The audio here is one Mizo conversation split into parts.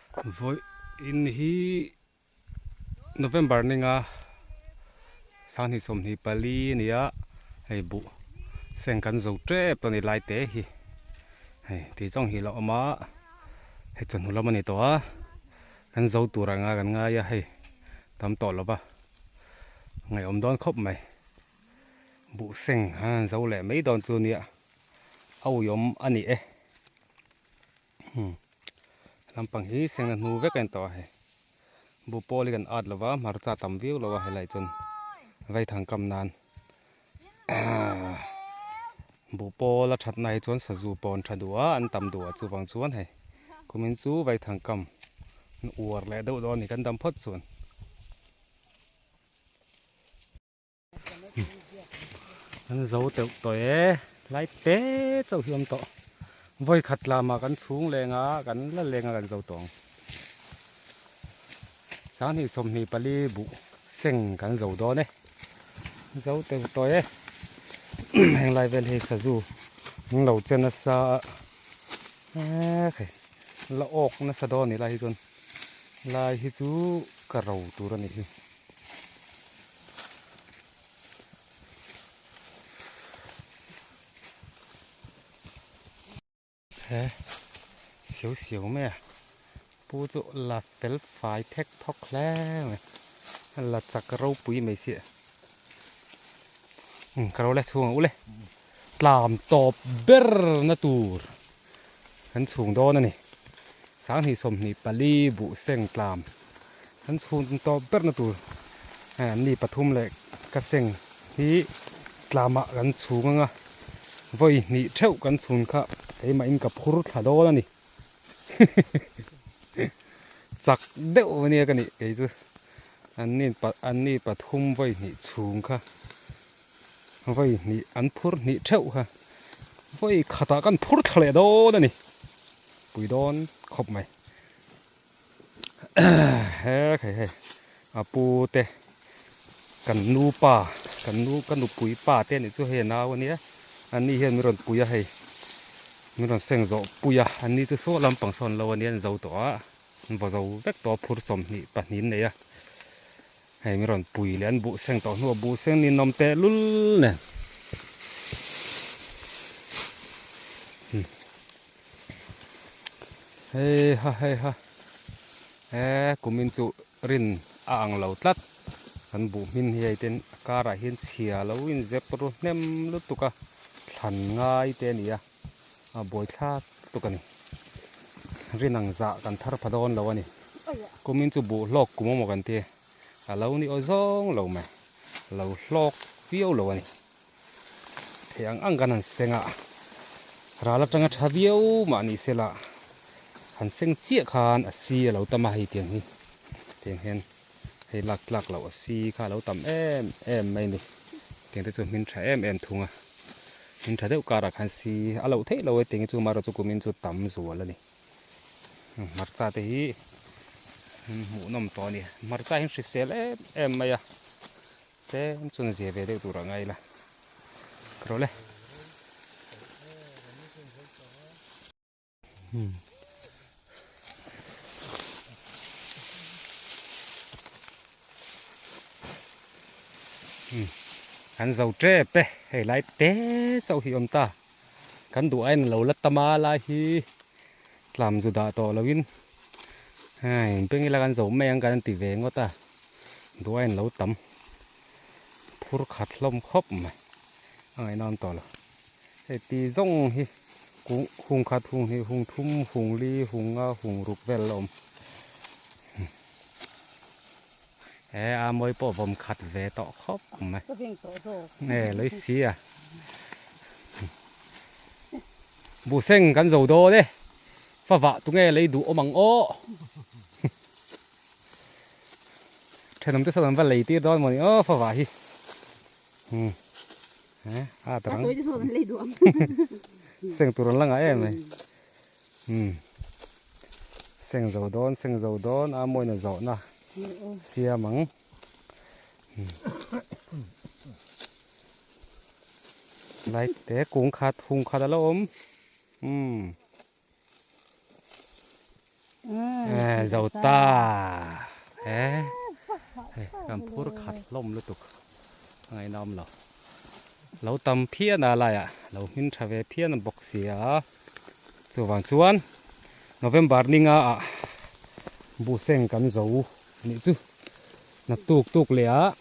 Vawiin hi November ninga sanghnih 24 a ni a, hei buh seng kan zo tep a ni lai te hi hei tih zawng hi a lo awm a, hei chawhnu lam a ni tawh a, kan zo tur anga kan ngai a hei tam tawh lo va, ngaihawm dawn khawp mai buh seng an zo leh mai dawn chu nia a uiawm a ni e. Lampang hi sengna hnu vek a ni tawh a hei bu pawl hi kan at lova hmarcha tam viau lo a helai chuan vaithang kam nan bu pawl a that na hi chuan sazu pawh an tha duh a an tam duh a chuvang chuan hei kumin chu vaithang kam an uar leh deuh dawn a ni kan dam phawt chuan. An zo teuh tawh e, lai te chauh hi a awm tawh. Vawi khat lamah kan chhung leng a, kan la leng a kan zo tawh ang. 20 24 buh seng kan zo dawn e, zo teuh tawh e. Heng lai vel hi sazu an lo che nasa a, ekhei la awk nasa dawn a nih lai hi chuan lai hi chu ka ro tur a nih hi. He siau siau mai a pu chu la fel fai thek thawk hle mai a la chak ropui mai sia umm ka ro le chhung ang u le tlam tawp ber na tur kan chhung dawn a ni 2024 buh seng tlam. Kan chhun tawp berna tur hei an ni pathum leh ka seng hi tlamah kan chhung anga vawi hnih theuh kan chhun kha keimahin ka phur thla dawn a ni chak deuh ania ka nih kei chu an ni an ni pathum vawi hnih chhung kha vawi hnih an phur hnih theuh kha vawi khatah kan phur thla leh dawn a ni pui dawn khawp mai. He khai hei a pu te kan nu pa kan nu ka nupui pa te anih chu hei a nau ania an ni hian min rawn pui a hei min rawn seng zawh pui a an ni chu saw lampang sawn lo ania an zo tawh a an vaw zo vek tawh a phur 22 an nei a hei min rawn pui leh an buh seng tawh hnuah buh seng ninawm teh lul nen. Hei ha hei ha he kumin chu rin a ang lo tlat kan buh hmin hi hei ten a karah hian chhia lo in zep ru hnem lutuk a thlan ngai te a ni a a buai thlak lutuk a ni rin ang zah kan thar pha dawn lo a ni kumin chu buh hlawk kum emaw kan ti a lo ni aw zawng lo mai a lo hlawk viau lo a ni. Thei ang ang kan han seng a, ral atanga tha viau mah ni se la han seng chiah khan a si a lo tam a hei tiang hi tiang hian hei lak tlak loh a si kha a lo tam em em mai a ni tiang te chu hmin tha em em thung a hmin tha deuh karah khan si a loh theih loh e tiang hi chu amaherawhchu chu kumin chu tam zual a ni hmarcha te hi hmuhnawm tawh a ni hmarcha hi hrisel em em mai a. Tlem chuan zia ve deuh tur a ngai la ka rawh le. Kan zo tep e hei lai te chauh hi awm ta kan duh aiin lo la tam a lai hi tlam zu dah tawh lo in hei beng ila kan zo mai ang kan ti ve ngawt a. Duain lo tam phur khat hlawm khawp mai a ngaihnawm tawh lo hei ti zawng hi kung hung khat hung hnih hung thum hung li hung nga hung ruk vel a awm he a mawi pawh vawm khat ve tawh khawp mai nge lei si a buhseng kan zo dawn e favah tunge lei duh awm ang aw. Thenawm te sawn an va lei tir dawn mawni aw favah hi umm he a tarang seng tur an la ngah em mai umm seng zo dawn seng zo dawn a mawina zawhna siam ang lai te kung khat hung khat a lo awm umm. Zo ta he hei kan phur khat hlawm lutuk a ngaihnawm lo. Lo tam phian a laiah lo hmin tha ve phian a bawk si a chuvang chuan November ni nga ah buhseng kan zo anih chu naktuk tuk leh ah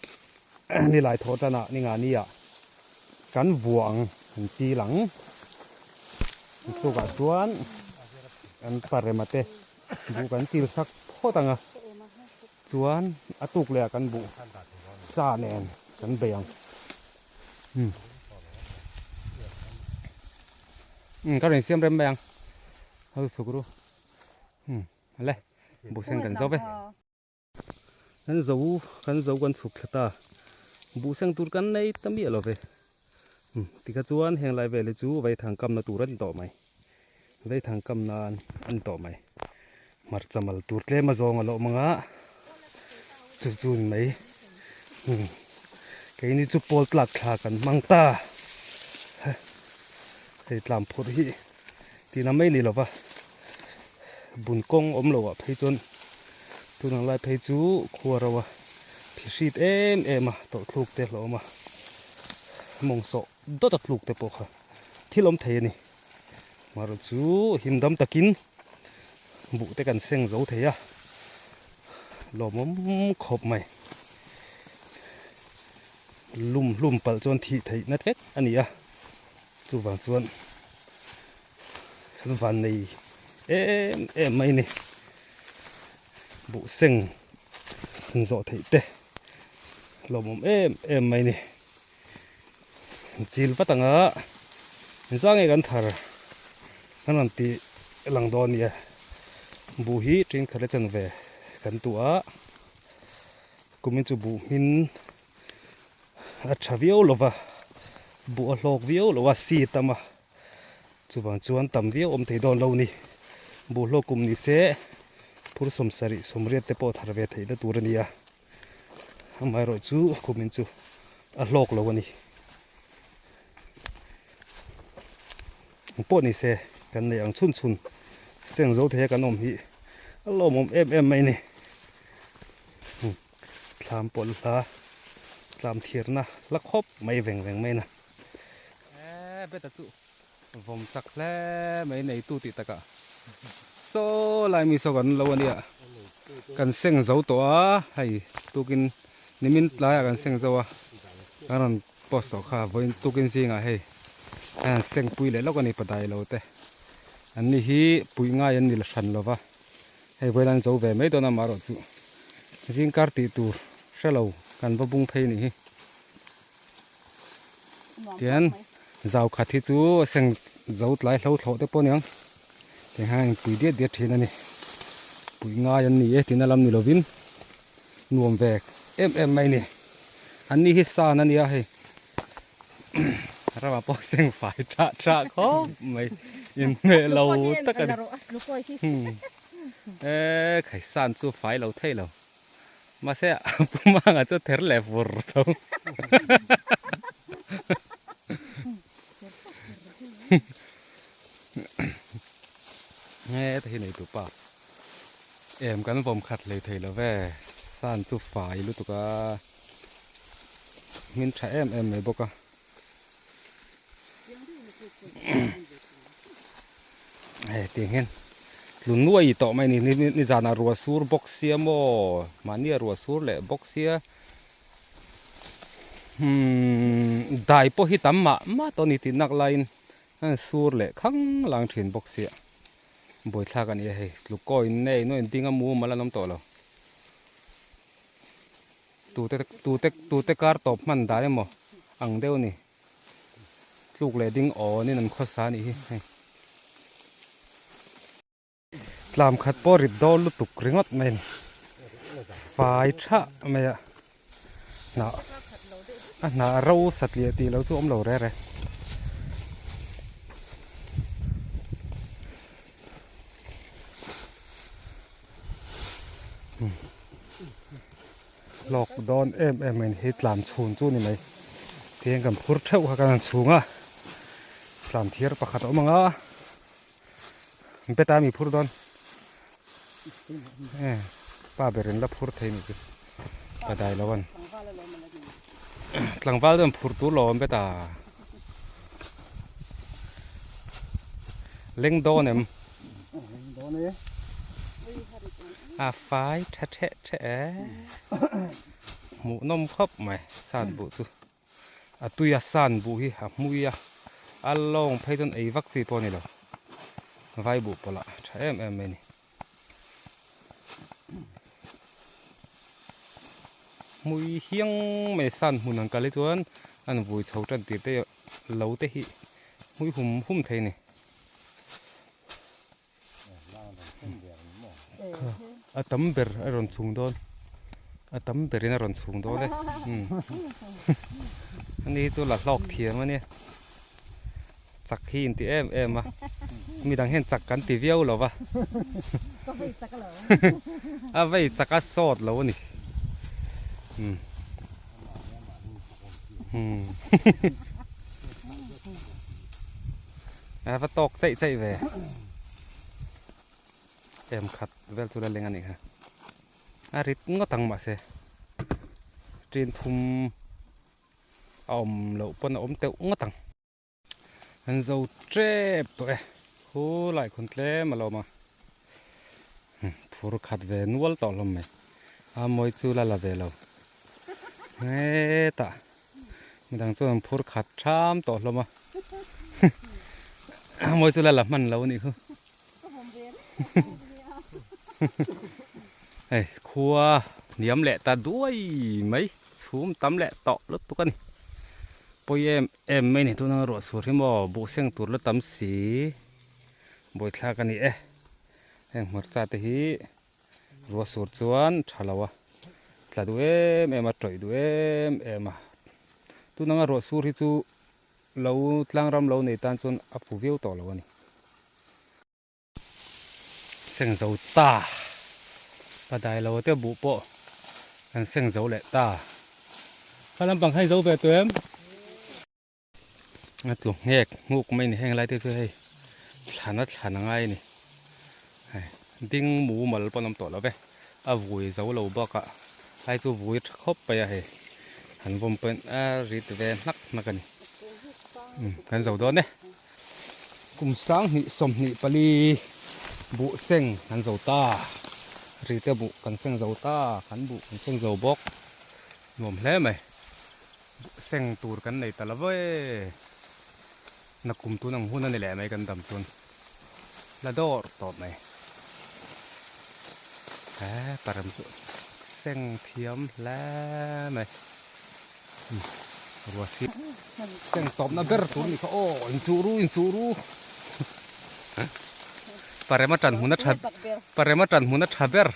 nilai thawh tan ah ni nga ni ah kan vuah ang an chil ang tlukah chuan an parema te buh kan chil sak phawt ang a chuan a tuk leh ah kan buh sa nen kan bei ang umm umm ka rawn siam rem mai ang ho suk ru umm le buh sen kan zo ve. Kan zo kan zo kan chhuk thla ta buh seng tur kan nei ta miah lo ve umm tikha chuan heng lai vel hi chu vaithang kamna tur a ni tawh mai vaithang kamna a ni tawh mai hmarcha mal tur tlem a zawng a lo awm ang a chu chu ni mai umm keini chu pawl tlak thla kan hmang ta hei tlam phurh hi tihna mai ni lova bun kawng awm loh ah phei chuan tun ang lai phei chu khua ro a phi hrit em em a tawlh thluk te hlawm a mawng sawh dawt a tluk te pawh kha thil awm thei a ni marawh chu him dam takin buh te kan seng zo thei a lawmawm khawp mai lum hlum palh chuan thih theih na vek a ni a. Chuvang chuan kan van nei em em mai ni. Buh seng han zawh theih te lawmawm em em mai ni. An chil vat ang a, engzah nge kan thar kan rawn tih lang dawn nia. Buh hi ṭhenkhat a chanve kan tuah a, kumin chu buh hmin a tha viau lo va buh a hlawk viau lo a si tam a chuvang chuan tam viau awm thei dawn lo ni buh hlawk kum ni se phur sawmsarih sawmriat te pawh thar ve theih na tur a ni a amaherawh chu kumin chu a hlawk lo a ni pawh ni se kan nei ang chhun chhun seng zo thei a kan awm hi a lawmawm em em mai a ni. Thlam pawlh hla tlam thirna la khawp mai veng veng mai na. Eee beta chu vawm chak hle mai neitu tih takah saw lai mi saw kan lo ania kan seng zo tawh a hei tukin nimin tlaiah kan seng zo a kan rawn post tawh kha vawiin tukin zingah hei a han seng pui leh lawk a ni padai lo te an ni hi puih ngai an ni la hran lo va. Hei vawiin an zo ve mai dawn a amaherawh chu zingkar tih tur hre lo kan va bung phei nih hi. Tian zau khat hi chu a seng zo tlai hlo thlawh te pawh aniang tiang hian pui diat diat thin a ni. Pui ngai an ni e tina lam ni lovin nuam ve em em mai a ni. An ni hi san a nia hei. Ramah pawh seng fai thah thah khawp mai inhmeh lo tak a ni eee khaisan chu fai lo thei lo mahse a pumanga chu ther leh vur tho heta hi nei tupa em kan vawm khat hlei thei lo ve san chu fai lutuk a. Hmin tha em em mai bawk a. Hei tiang hian tlu nuai tawh mai a ni ni zanah ruah sur bawk sia maw mahni a ruah sur leh bawk sia umm dai pawh hi tam mah mah tawh a ni tih nak laiin a sur leh khang lang thin bawk sia buaithlak a ni a hei tlu kawi nei nuai ding a mumal an awm tawh lo. Tute tute tute kar tawp hman dan emaw ang deuh a ni. Tluk leh ding awnin an khawsa a nih hi hei. Tlam khat pawh rit dawn lutuk ringawt mai a ni. Fai thah mai a hnah a hnah ro satliah tih loh chu a awm lo re re. Hlawk dawn em em mai hi tlan chhun chu ni mai tihian kan phur theuh kha kan han chhung a tlan thir pakhat a awm ang a beta mi phur dawn. Pa berin la phur thei ni chu ka dai lo an. Tlangval chuan phur tur lo awm bet a. Leng dawn em? A fai tha theh theh e. Hmuhnawm khawp mai san buh chu. A tui a san buh hi a hmui a, a lawng phei chuan ei vak chi pawh a ni lo. Vai buh pawlh ah tha em em mai a ni. Hmui hiang mai san hmun an kal hi chuan an vui chho tan tir te lo te hi hmui hum hum thei a ni. A tam ber a rawn chhung dawn a tam berin a rawn chhung dawn e ani hi chu la hlawk thiam a nia chak hi inti em em a midang hian chak kan ti viau lo va a vei chak a sawt lo a ni A va tawk chaih chaih ve. Em khat vel chu la leng a nih kha. A rit ngawt ang mahse. Ṭin thum a awm loh pawn a awm teuh ngawt ang. An zo ṭep tawh e. Khu lai khawn tlem a lo awm a. Phur khat ve nual tawh hlawm mai. A mawi chu la la ve lo. Hetah midang chuan an phur khat ṭham tawh hlawm a mawi chu la la hman lo a nih khu hei khua hniam leh ta duai mai chhum tam leh tawh lutuk a ni pawi em em mai ni tuna ruah sur hi maw buh seng tur la tam si buaithlak a ni e heng hmarcha te hi. Rua sur chuan tha lo a, tla duh em em a, tawih duh em em a. Tun anga ruah sur hi chu lo tlang ram lo nei tan chuan a phu viau tawh lo a ni. Seng zo ta, ka dai lo te buh pawh kan seng zo leh ta. Kha lampang kha i zo ve tawh em? A tlu nghek nghuk mai a ni heng lai te chu hei thlan a thlan a ngai a ni hei ding mumal pawh an awm tawh lo ve a vui zo lo bakah ai chu vui tha khawp mai a hei han vawm pawhin a rit ve hnak hnak a ni kan zo dawn e kum sanghnih 24 buh seng kan zo ta rite buh kan seng zo ta kan buh kan seng zo bawk nuam hle mai. Seng tur kan nei ta lo e. Nakum tun ang hun a ni leh mai kan dam chuan la dawr tawp mai. He parem chu seng thiam hle mai. Ruah hri seng tawpna ber tur a ni kha aw inchuh ru inchuh ru. Parem a tan hmun a tha parem a tan hmun a tha ber.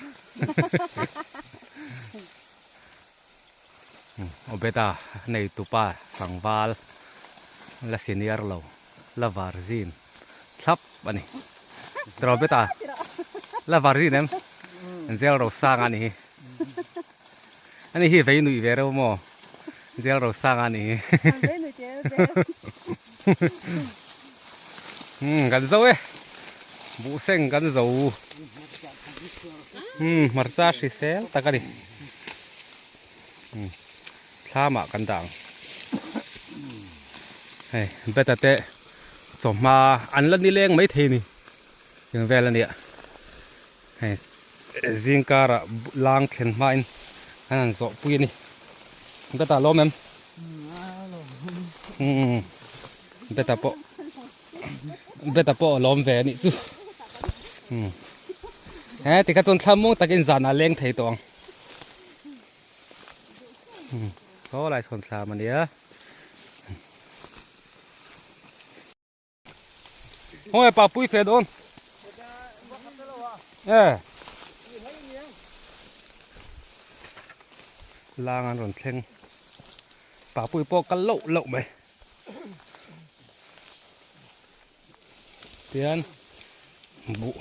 Obeda neitupa tlangval la senior lo la varzin thlap a ni. Tiraw Obeda la varzin em? Zel Rosanga a ni hi. Ani hi vei nuih ve reuh maw? Zel Rosanga a ni hi. Umm kan zo e. Buhseng kan zo. Umm hmarcha hrisel tak a ni. Umm thlamah kan dah ang. Hei beta te chawhma an la nileng mai thei a ni. Eng vel a nia. Hei zing karah lang thlen hmain an han zawh pui a ni. Beta lawm em? Umm beta pawh beta pawh a lawm ve a nih chu. Umm he tikha chuan thla muang takin zanah leng thei tawh ang. Umm thaw lai chhawn thlam a nia. Hawng e pa pui fe dawn. E. Lang an rawn thleng. Pa pui pawh kal loh loh mai. Tian buh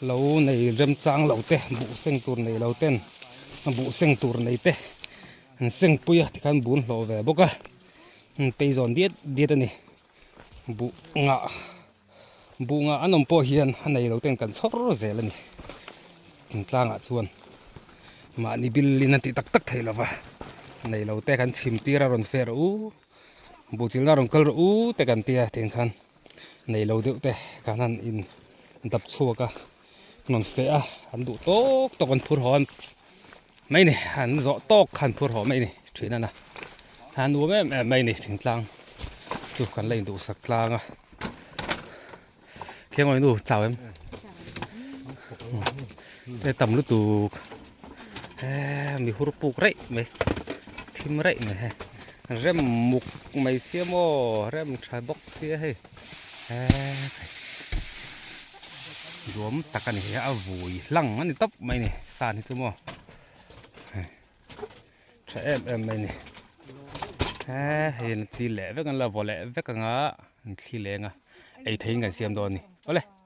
lo nei remchang lo te buh seng tur nei lo ten buh seng tur nei te an seng pui a tikhan bun hlawh ve bawk a. Pei zawn diat diat a ni. Buh ngah buh ngah an awm pawh hian a nei lo ten kan chhawr zel a ni. Thingtlangah chuan mahni bil in a tih tak tak theih lova nei lo te kan chhim tir a rawn fer rawh u buhchilna rawn kal rawh u te kan tia tiang khan nei lo deuh te kan han in dap chhuak a rawn feh a an duh tawk tawk an phur haw mai ni an zawh tawk khan phur haw mai ni thin a na a nuam em em mai ni thingtlang chu kan la induhsak tlang a. Thiangawi nu chau em e tam lutuk e mi hur puk raih mai thim raih mai he rem muk mai sia maw rem tha bawk sia hei e duam tak a ni a vui hlang a ni tawp mai ni san hi chu maw tha em em mai ni he hei an chi leh vek an la vaw leh vek anga an thli leng a ei theiin kan siam dawn a ni awle.